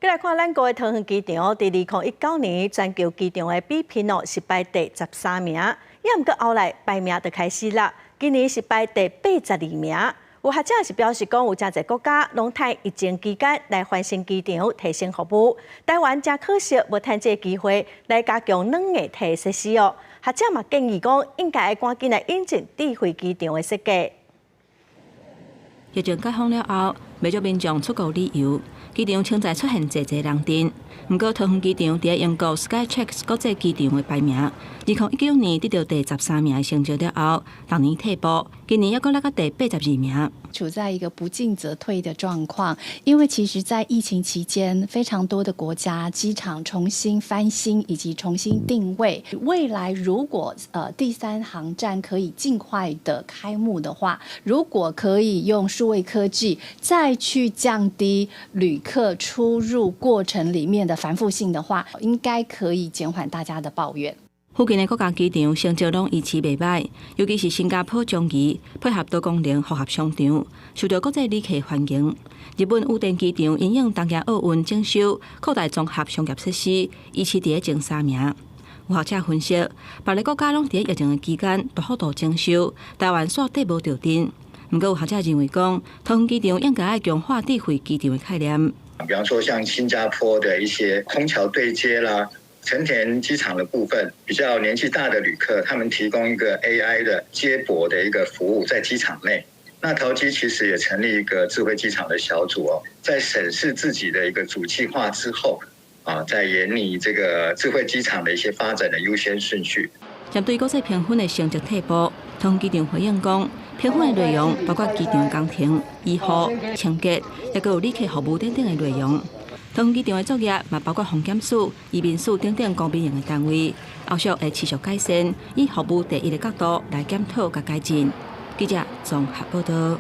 來看咱國的桃園機場，佇2019年全球機場的比拼哦，是排第13名，也毋過後來排名就開始啦。今年是排第82名。有學者是表示講，有誠濟國家攏趁疫情期間來翻新機場，提升服務。台灣誠可惜無趁這個機會來加強軟硬體設施哦。學者嘛建議講，應該趕緊來引進智慧機場的設計。疫情解封了後，袂少民眾出國旅遊，機場潛在出現濟濟人陣。毋過桃園機場佇英國 Skytrax 國際機場的排名，2019年得到第13名的成績了後，逐年退步，今年猶閣落到第82名。處在一個不進則退的狀況，因為其實，在疫情期間，非常多的國家機場重新翻新以及重新定位。未來如果第三航站可以盡快的開幕的話，如果可以用數位科技再去降低旅客出入過程裡面的繁複性的話，應該可以減緩大家的抱怨。附近的國家機場成績攏維持袂䆀，尤其是新加坡樟宜配合多功能複合商場，受到國際旅客歡迎。日本羽田機場因應東京奧運整修，擴大綜合商業設施，維持佇前三名。有學者分析，別个國家攏佇疫情的期間大幅度整修，台灣煞綴無著陣。毋過有學者認為講，桃園機場應該愛強化智慧機場的概念。比方說，像新加坡的一些空橋對接啦，成田機場的部分，比較年紀大的旅客，他們提供一個 AI 的接駁的一個服務在機場內。那桃機其實也成立一個智慧機場的小組哦，在審視自己的一個主計劃之後，啊，在研擬這個智慧機場的一些發展的優先順序。針對國際評分的成績退步，桃園機場回應講，評分的內容包括機場工程、醫護、清潔，抑閣有旅客服務等等的內容。桃園機場的作業嘛，包括航檢署、移民署等等公民營的單位，後續會持續改善，以服務第一的角度來檢討佮改進。記者綜合報道。